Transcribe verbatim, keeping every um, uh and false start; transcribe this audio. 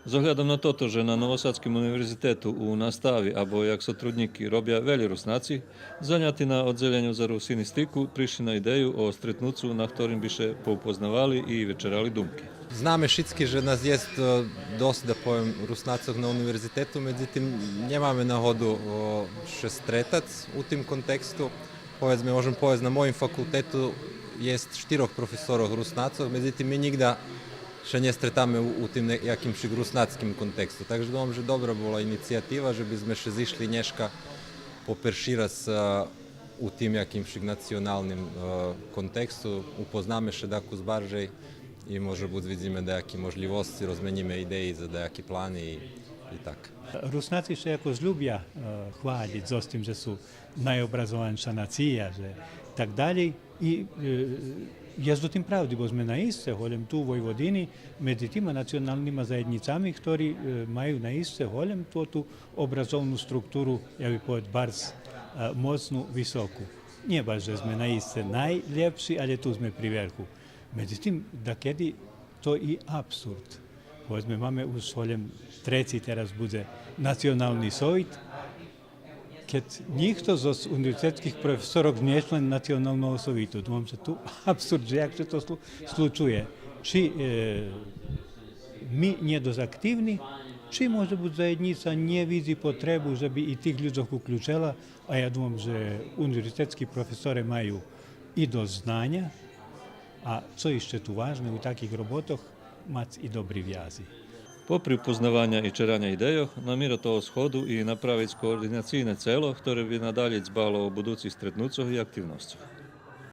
З оглядом на тото же на Новосадским универзитету у настави або як сотруднїки робя велї Руснаци, заняти на Оддзеленю за русини стику пришли на идею о стретнуцу на хторим би ше поупознавали и вечерали думки. Знаме шицки же нас єст, е, досц, да повем, Руснацох на универзитету, медзитим нємаме нагоду, о, ше стретац у тим контексту. Поведзме, можем повесц, на моїм факултету єст штирох професорох Руснацох, медзитим ми нїґда ше нє стретаме у, у тим нє-, якимшик руснацким контексту. Так же думам же добра була инициятива же бизме ше зишли нєшка по перши раз, е, у тим якимшик националним, е, контексту, упознаме ше дакус баржей и може буц видзиме даяки можлївосци, розменїме идеї за даяки плани и, и так. Руснаци ше якос любя, е, хвалїц зоз тим же су найобразованша нация, же так далєй. И, е, єст у тим правди, бо зме наисце голєм ту у Войводини медзи тима националнима заєднїцами, хтори, е, маю наисце голєм ту, ту образовну структуру, я би повед, барз, е, моцну, високу. Нє баш же зме наисце найлєпши, алє ту зме при верху. Медзитим, дакеди то и апсурд. Поведзме, маме уж голєм треци тераз будзе национални совит, кед нїхто зоз универзитетских професорох нє член Националного совиту. Думам же ту апсурд, же як ше то слу-, случує. Чи, е, ми нє досц активни, чи може буц заєднїца нє видзи потребу же би и тих людзох уключела, а я думам же универзитетски професоре маю и досц знаня, а цо ище ту важне у таких роботох, мац и добри вязи. Попри упознаваня и чераня идейох, намира того сходу и направиц координацийне цело, хторе би надалєй дбало о будуцих стретнуцох и активносцох.